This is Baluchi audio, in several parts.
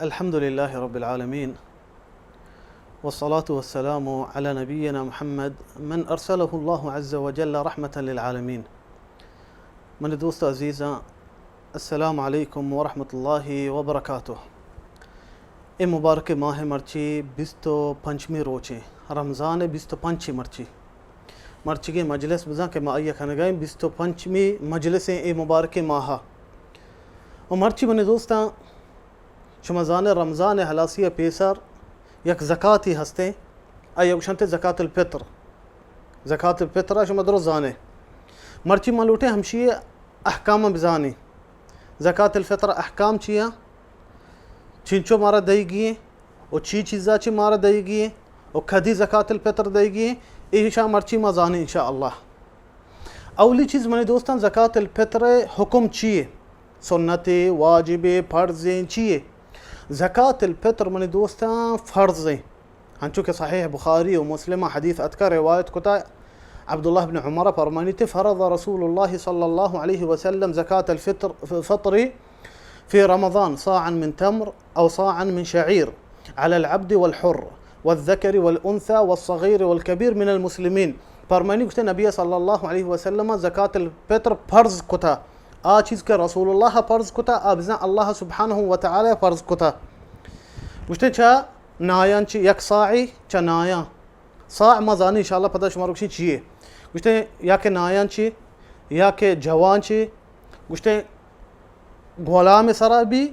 الحمد لله رب العالمين، والصلاة والسلام على نبينا محمد من أرسله الله عز وجل رحمة للعالمين. منی دوست عزیزاں، السلام علیکم ورحمۃ اللہ وبرکاتہ. اے مبارک ماہ مرچی بیست و پنچمی روچیں، رمضان بیست و پنچ مرچی. مرچیگیں مجلس بزاں کہ ما آئی کنگائیں، بیست و پنچمی مجلس اے مبارک ماہ. و مرچی منی دوستاں، شما زانے رمضان ہلاسی پیسر یک زکاتی ہستیں، آئی گوشنتے زکات الفطر. زکات الفطر شما درست زانے. مرچی ما لوٹیں ہمشی احکام بزانی. زکات الفطر احکام چیا؟ چنچو مارا دئیگی ایں و چی چیزا چی مارا دئیگی ایں و کدی زکات الفطر دئیگی ایں، ایشاں مرچی ما زانیں انشاءاللہ. اولی چیز منی دوستاں، زکات الفطر حکم چیے؟ سنتے، واجبے، فرضیں، چیے؟ زکات الفطر منی دوستاں فرضیں. ہنچو کہ صحیح بخاری و مسلم حدیث اتکا روایت کتا، عبداللہ بن عمر فرمانیتے: فرض رسول الله صلى الله عليه وسلم زكاة الفطر، فطر في رمضان صاعا من تمر أو صاعا من شعير على العبد والحر والذكر والأنثى والصغير والكبير من المسلمين. فرمانی گوشتے نبی صلی اللہ علیہ وسلم زکات الفطر فرض کتا. آ چیز کہ رسول اللہ فرض کتا، آ بزاں اللہ سبحانہ و تعالی فرض کتا. گوشتے چا نایاں چی یک صاعی، چا نایاں. صاع ما زانی انشاءاللہ پدا شما رکشی چیے. گوشتے یا کہ نایاں چی، یا کہ جوان چی، گوشتے غلام سرا بی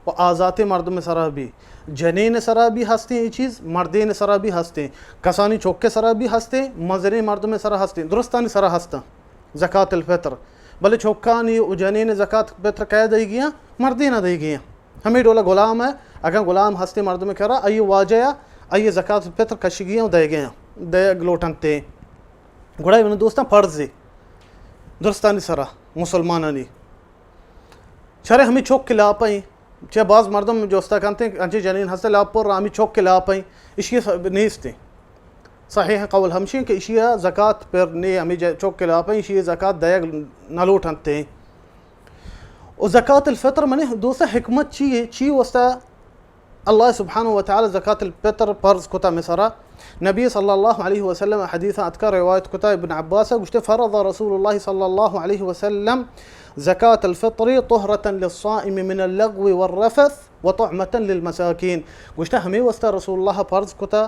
و آزاتیں مردم سرا بی، جنین سرا بی ہستیں اے چیز، مردین سرا بی ہستیں، کسانی چوک سرا بی ہستیں، مزنیں مردم سرا ہستیں، درستانی سرا ہستاں زکات الفطر. بلے چوکانی و جنین زکات فطر کئے دئیگیاں؟ مردین دئیگیاں. ہمے ڈولا غلام ہے، اگاں غلام ہستیں مردم کرا، آئی واجہ یا آئی زکات فطر کشگیاں و دئیگیاں، دئیگ لوٹنتے. گڑا من دوستاں فرض ہے درستانی سرا مسلمانانی. شرع ہمیں چوک کے لاپیں، چہ باز مردم جوستا کنتے، انچے جنین ہستے لاپ پر ہمیں چوک کے لاپیں، اشی س-، نیستے. صحیح قول ہمشی کہ اشی زکات پر نے ہمیں ج-، چوک کے لاپیں، اشی زکات دئیگ نہ لوٹنتے. و زکات الفطر منی دوست حکمت چی ہے؟ چی واسطہ اللہ سبحانہ و تعالی زکات الفطر فرض کتا مسرا؟ نبی صلی اللہ علیہ وسلم حدیث اتکا روایت کتا ابن عباس گوشتے: فرض رسول الله صلى الله عليه وسلم زكاة الفطر طهرة للصائم من اللغو والرفث وطعمة للمساكين. گوشتے ہمیں واسطہ رسول اللہ فرض کتا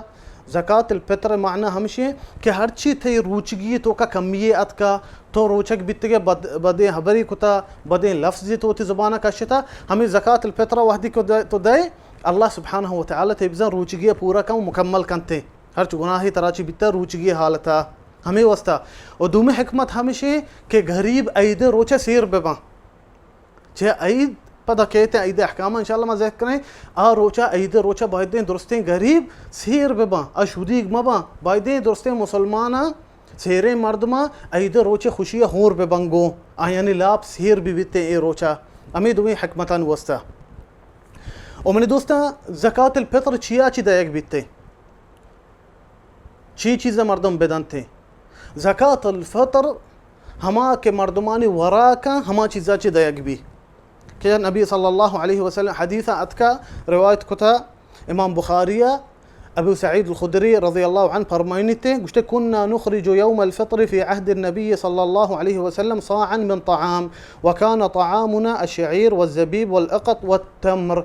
زکات الفطر معنی ہمشی کہ ہرچی تئی روچگی توکا کمی اتکا، تو روچگ بیتگے بد-، بدیں حبری کتا، بدیں لفظی تو وتی زبانا کشتا، ہمیں زکات الفطر وحدی کو دے، تو دے، اللہ سبحانہ و تعالی تئی بزاں روچگی پورا کن و مکمل کنتے. ہرچ گناہی ترا چی بیتا روچگی حالتا. ہمیں واسطہ. و دومی حکمت ہمشی کہ غریب عید روچہ سیر بباں. چہ عید پدا کیت عید احکام انشاءاللہ ما ذکر کریں. آ روچا، عید روچا بایدیں درستیں غریب سیر بباں، آ شودیگ مباں، بایدیں درستیں مسلماناں، سیریں مردماں عید روچ خوشی ہور ببنگو، آیانی لاپ سیر ببیتیں اے روچا. ہمیں دوئیں حکمتان واسطہ. و منی دوستاں، زکات الفطر چیا چی دئیگ بیتے؟ چی چیزا مردم بدنتے؟ زکات الفطر ہما کہ مردمانی وراکاں ہما چیزا چی دئیگ بی کہ نبی صلی اللہ علیہ وسلم حدیث اتکا روایت کتا امام بخاری، ابو سعید الخدری رضی اللہ عنہ فرمائنیتے، گوشتے: كنا نخرج يوم الفطر في عهد النبي صلى الله عليه وسلم صاعا من طعام وكان طعامنا الشعير والزبيب والأقط والتمر.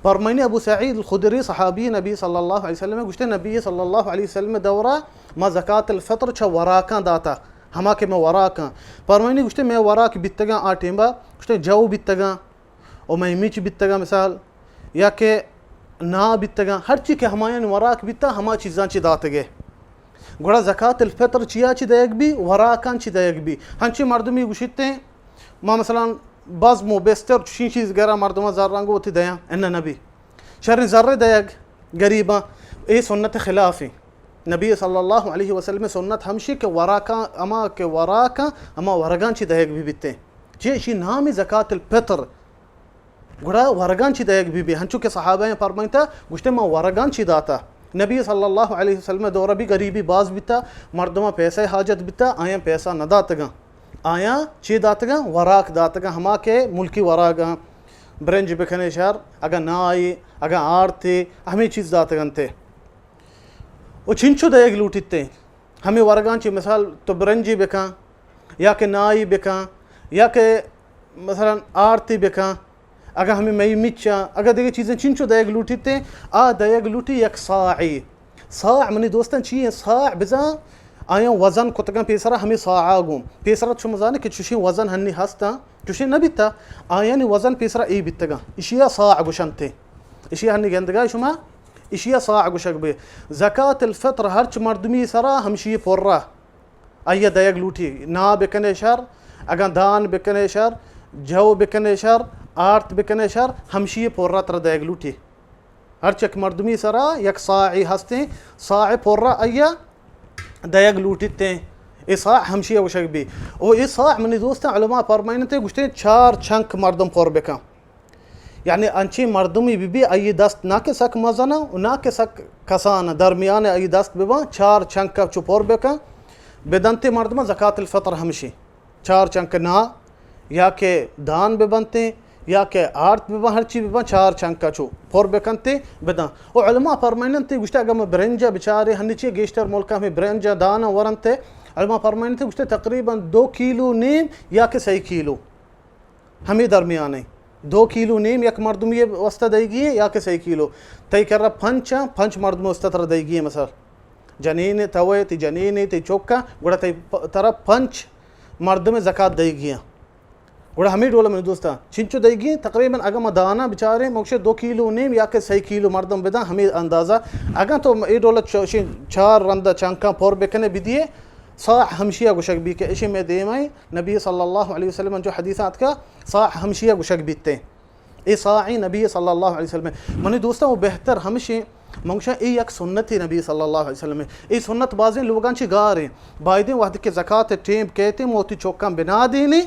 فرمائنی ابو سعید الخدری صحابی نبی صلی اللہ علیہ وسلم گوشتے، نبی صلی اللہ علیہ وسلم دورا ما زکات الفطر چہ وراکاں داتا، ہما کہ میں وراکاں. فرمائنی گوشتے، میں وراک بیتگاں آ ٹیمبا، گوشتے جو بیتگاں، و میں میچ بیتگاں مثال، یا کہ نا بیتگاں، ہرچی کہ ہمایان وراک بیتا، ہما چیزاں چی داتگے. گڑا زکات الفطر چیا چی دئیگ بی؟ وراکاں چی دئیگ بی؟ ہنچی مردمی گوشیتے، ما مثلاً بزم و بستر چشیں چیز گرا مردماں زر رنگ وتی دیاں، انہ نبی. شریں زر دئیگ غریباں، اے سنت خلافیں. نبی صلی اللہ علیہ وسلم سنت ہمشی کہ وراکاں، ہما کہ وراکاں، ہما ورگاں چی دئیگ بی بیتیں. چی اشی نامی زکات الفطر. گڑا ورگاں چی دئیگ بی بی؟ ہنچو کہ صحابہ فرمائتا، گوشتے، ما ورگاں چی داتا. نبی صلی اللہ علیہ وسلم دورہ بی غریبی باز بیتا، مردماں پیسہ حاجت بیتا، آیاں پیسہ نہ داتگاں. آیاں چی داتگاں؟ وراک داتگاں، ہما کہ ملکی وراگاں. برنج بکنے شر، اگاں نائی، اگاں آرتے، ہمے چیز داتگ انت۔ و چنچو دئیگ لوٹیت؟ ہمے ورگاں چی مثال تو برنجی بکن، یا کہ نائی بکن، یا کہ مثلاً آرتی بکن، اگاں ہمے مئی مچاں، اگاں دگہ چیزیں چنچو دئیگ لوٹیت، آ دئیگ لوٹی یک صاعی۔ صاع منی دوستاں چی ایں؟ صاع بزاں آیاں وزن کتگاں پیسرا ہمے صاعا گوں۔ پیسرا شما زانے کہ چوشیں وزن ہنی ہستاں، چوشیں نہ بیتا، آیانی وزن پیسرا اے بیتگاں۔ اشیا صاع گوشنتے۔ اشیا ہنی گندگا شما، اشیا صاع گوشگ بے۔ زکات الفطر ہرچ مردمی سرا ہمشی پرا آئی ء دئیگ لوٹی۔ نا بکنے شر، اگاں دان بکنے شر، جو بکنے شر، آرت بکنے شر، ہمشی پورا ترا دئیگ لوٹی۔ ہرچ یک مردمی سرا یک صاعی ہستیں، صاع پورا آئی ء دئیگ لوٹیتیں۔ اے صاع ہمشی ء گوشگ بی۔ او اے صاع منی دوستاں علماء فرمائنتے گوشتے چار چنک مردم پر بکن۔ یعنی انچیں مردمی بہ بی، آئی دست نہ کہ سک مزن و نہ کہ سک کسان، درمیان آئی دست بہ باں، چار چنک چو پر بکن، بدنتے مردم زکات الفطر ہمشی۔ چار چنک نا یا کہ دان بہ بنتے یا کہ آرت بہ باں، ہرچی بہ باں، چار چنک چو پر بکنتے بدن۔ و علماء فرمائنتے گوشتے اگر میں برنجا بچارے ہنی چی گیشتر ملک ہمیں برنجا دانا ورنتے، علماء فرمائنتے گوشتے تقریباً دو کیلو نیم یا کہ سئی کیلو۔ ہمے درمیان ء دو کیلو نیم یک مردمی واسطہ دئیگی ایں یا کہ سئے کیلو؟ تئی کرا پنچ آں، پنچ مردم واسطہ ترا دئیگی ایں۔ مثال جنین ء تو ئے، تئی جنین ء، تئی چک آں، گڑا تئی پ-، ترا پنچ مردم زکات دئیگی ایں۔ گڑا ہمے ڈول ء منی دوستاں چنچو دئیگی ایں؟ تقریباً اگاں ما دانا بچاریں، ما گوشے دو کیلو نیم یا کہ سئے کیلو مردم بداں، ہمے اندازہ۔ اگاں تو اے ڈول ء چ-، چار رند ء چنکاں پر بکنے بدیے، صاع ہمشی ء گوشگ بی کہ اشی مئے دیما نبی صلی اللہ علیہ وسلم جو حدیث آتکا، صاع ہمشی ء گوشگ بیتے۔ اے صاع نبی صلی اللہ علیہ وسلم۔ منی دوستاں، و بہتر ہمشی، من گوشاں اے یک سنت نبی صلی اللہ علیہ وسلم۔ اے سنت بازیں لوگاں چی گار ہیں۔ بایدیں وقت کہ زکات ٹیم کہتے موتی چوکاں بنا دینے،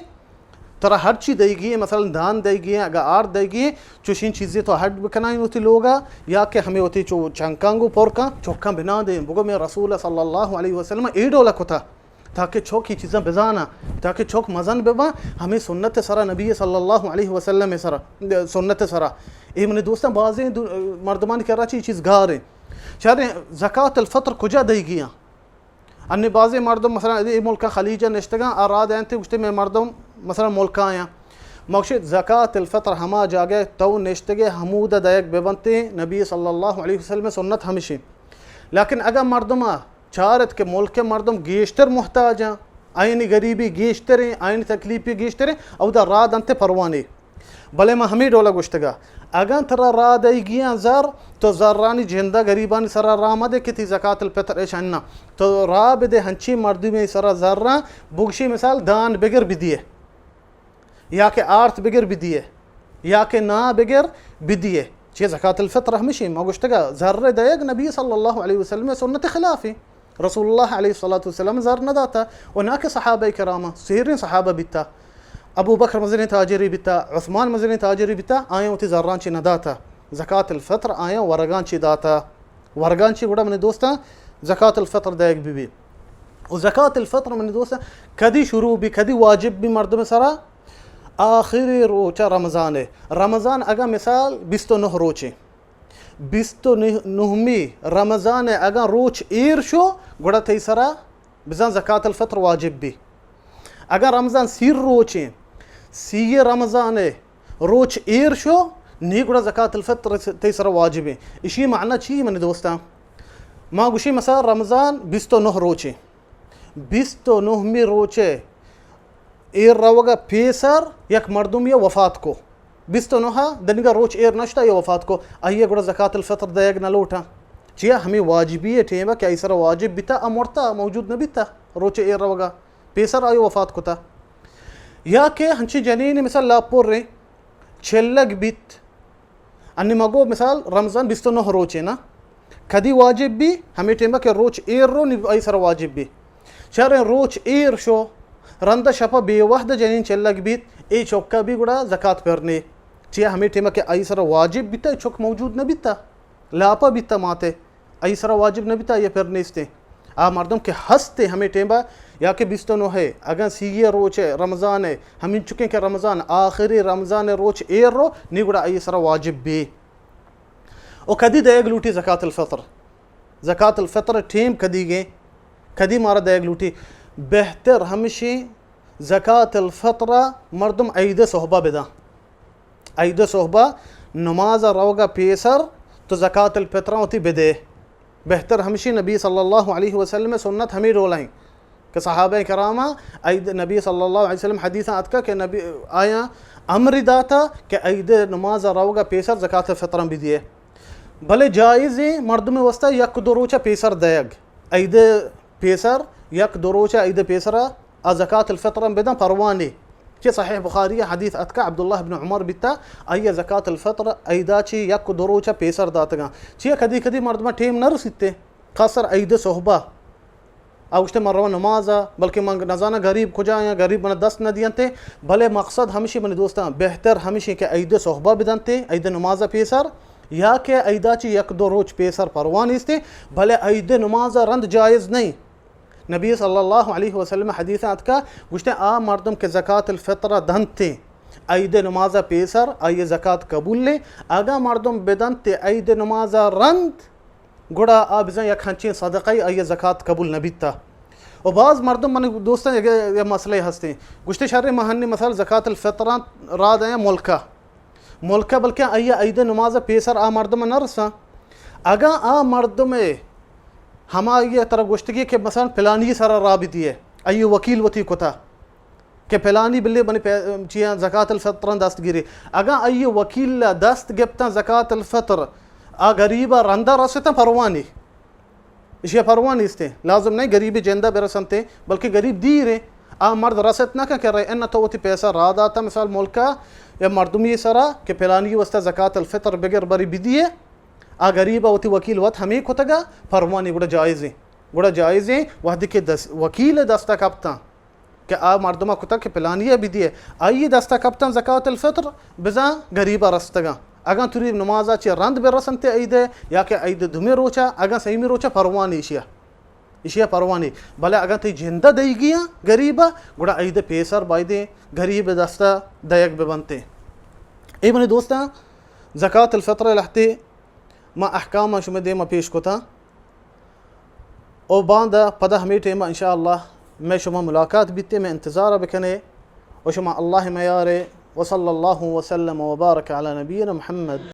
ترا ہر چی دئیگی ایں، مثلاً دان دئیگی ایں، اگاں آرت دئیگی ایں، چوشیں چیزے تو ہڈ بکنائیں وتی لوگا، یا کہ ہمے وتی چو چنکاں گوں پر کن، چکاں بنا دیں، بگو میں رسول صلی اللہ علیہ وسلم اے ڈولا کتا، تاکہ چوک اے چیزاں بزانا، تاکہ چوک مزن بباں، ہمیں سنت سرا، نبی صلی اللہ علیہ وسلم سرا، سنت سرا۔ اے منی دوستاں بازیں دو-، مردمانی کرا چی چیز گار ہیں۔ چاریں زکات الفطر کجا دئیگی ایں؟ انی بازیں مردم مثلاً اے ملک خلیج نشتگاں، آ را دینتے گوشتے میں مردم مثلاً ملکاں آیاں۔ مگشے زکات الفطر ہما جاگہ تو نشتگے ہمود دئیگ ببنتے، نبی صلی اللہ علیہ وسلم سنت ہمشی۔ لیکن اگاں مردم چارت کہ ملک مردم گیشتر محتاجاں، آئینی غریبی گیشتریں، آئینی تکلیفی گیشتریں، اودا را دنتے پروانے۔ بلے من ہمے ڈولا گوشتگا، اگاں ترا را دئیگیاں زر، تو زرانی جندا غریبانی سرا را مدے کہ تی زکات الفطر اش اناں۔ تو را بدے ہنچیں مردمے سرا زراں، بگشی مثال دان بگر بدیے، یا کہ آرت بگر بدیے، یا کہ نا بگر بدیے۔ چے زکات الفطر ہمشی ما گوشتگا، زر دئیگ نبی صلی اللہ علیہ وسلم سنت خلافی۔ رسول اللہ علیہ الصلوۃ والسلام زر نہ داتا، و نہ کہ صحابہ کرام، سیریں صحابہ بیتا، ابو بکر مزنیں تاجرے بیتا، عثمان مزنیں تاجرے بیتا، آیاں وتی زراں چی نہ داتا، زکات الفطر آیاں ورگاں چی داتا۔ ورگاں چی گڑا منی دوستاں زکات الفطر دئیگ بی بی۔ و زکات الفطر منی دوستاں کدی شروع بی، کدی واجب بی مردم سرا؟ آخری روچ رمضان ہے۔ رمضان اگاں مثال بیست و نہ روچیں، بیست و نہمی رمضان ء اگاں روچ ایر شو، گڑا تئی سرا بزاں زکات الفطر واجب بی۔ اگاں رمضان سی روچیں، سی رمضان ء روچ ایر شو، نی گڑا زکات الفطر تئی سرا واجب ایں۔ اشی معنی چی منی دوستاں؟ ما گوشی مثلا رمضان بیست و نہ روچیں، بیست و نہمی روچ ء ایر روگ ء پیسر یک مردمے ء وفات کو، بیست و نہ ء دنیگا روچ ایر نشتا، آئی ء وفات کو، آئی ء گڑا زکات الفطر دئیگ نہ لوٹاں۔ چیا؟ ہمے واجبی ء ٹیم ء کہ آئی سرا واجب بیتا، آ مرتا، موجود نہ بیتا، روچ ایر روگ ء پیسر آئی وفات کتا۔ یا کہ ہنچیں جنین مثال لاپوریں چلگ بیت، انی ما گو مثال رمضان بیست و نہ روچے نا، کدی واجب بی؟ ہمے ٹیمہ کہ روچ ایر رو نی آئی سرا واجب بی۔ چاریں روچ ایر شو، رند شپا بے وہد جنین چلگ بیت، اے چکا بی گڑا زکات پر نے۔ چیا؟ ہمے ٹیمہ کہ آئی سرا واجب بیتا، اے چک موجود نہ بیتا، لاپا بیتا ماتے، آئی سرا واجب نہ بیتا، آئی پر نیستے۔ آ مردم کہ ہستے ہمے ٹیمبا، یا کہ بیست و نہ ء، اگاں سی ء روچ ء رمضان ء، ہمینچکیں کہ رمضان، آخری رمضان ء روچ ایر رو، نی گڑا آئی سرا واجب بی۔ او کدی دئیگ لوٹی زکات الفطر؟ زکات الفطر ٹیم کدی گیں؟ کدی مارا دئیگ لوٹی؟ بہتر ہمشی زکات الفطر مردم عید صحبہ بداں۔ عید صحبہ نماز روگا پیسر تو زکات الفطر وتی بدے۔ بہتر ہمشی، نبی صلی اللہ علیہ وسلم سنت ہمیں ڈولائیں کہ صحابہ کراما عید، نبی صلی اللہ علیہ وسلم حدیث اتکا کہ نبی آیا امر داتا کہ عید نماز روگا پیسر زکات الفطر بدیے۔ بلے جائز ہیں مردم واسطہ یک دو روچہ پیسر دیگ۔ عید پیسر، یک دو روچہ عید پیسرا آ زکات الفطر ہم بدن پروانی۔ کہ صحیح بخاری حدیث اتکا عبداللہ ابن عمر بیتا، آئی زکات الفطر عیدا چی یک دو روچہ پیسر داتگاں۔ چیا کدی کدی مردمہ ٹیم نہ رسیتے، خاصر عید صحبہ۔ آ گوشتے من رواں نماز ء، بلکہ من نزاناں غریب کجا آیاں، غریب من دست نہ دینتے۔ بلے مقصد ہمشی منی دوستاں، بہتر ہمشی کہ عید صحبہ بدنتے، عید نماز ء پیسر، یا کہ عیدا چی یک دو روچ پیسر پرواہ نیستے، بلے عید نماز ء رند جائز نہیں۔ نبی صلی اللہ علیہ وسلم حدیث اتکا، گوشتے آ مردم کہ زکات الفطر دنتے عید نماز ء پیسر، آئی زکات قبول لے۔ اگاں مردم بدنتے عید نماز ء رند، گڑا آ بزاں یک ہنچیں صدقہ ای آئی زکات قبول نہ بیتا۔ و باز مردم، من دوستاں، یک، یک مسئلہ ہستیں۔ گوشتے شر مہنی مثال زکات الفطراں را دیاں ملکہ۔ ملکہ بلکہ آئی عید نماز پیسر آ مردم نہ رساں۔ اگاں آ مردم ہما آئی ترا گوشتگی کہ مثلا پلانی سرا را بدیے، آئی وکیل وتی کتا۔ کہ پلانی بلے منی پہ-، چیاں زکات الفطراں دست گیری۔ اگاں آئی وکیل ء دست گپتاں زکات الفطر، آ غریب ء رندا رستاں پروانی۔ اشی ء پرواہ نیستیں۔ لازم نہیں غریب جندہ برسنتے، بلکہ غریب دیریں۔ آ مرد رست نہ کن کہ رے ان تو وتی پیسہ را داتا مثال ملکا یا مردمی سرا کہ پلانی واسطہ زکات الفطر بگر بری بدیے۔ آ غریب ء وتی وکیل وت ہمیں کتگا پروانی گڑا جائزیں۔ گڑا جائزیں وحدی کہ دس-، وکیل دستا کپتاں۔ کہ آ مردمہ کتگ کہ پلانی ء بدیے، آئی دستا کپتن زکات الفطر، بزاں غریبا رستگاں۔ اگاں تری نمازا چہ رند بہ رسنتے عید ء یا کہ عید دومی روچا، اگاں سیمی روچا پرواہ نی اشیا۔ اشیا پرواہ نی۔ بلے اگاں تئی جندہ دئیگی آں غریبا، گڑا عید پیسر بایدیں غریب دستا دئیگ بہ بنتے۔ اے منی دوستاں، زکات الفطر لہتے ما احکام شمے دیما پیش کتاں۔ او باندا پدا ہمے ٹائم انشاءاللہ میں شما ملاقات بیتے، میں انتظار بکنے۔ و شما اللہ میارے۔ وصلی اللہ وسلم وبارک علی نبینا محمد۔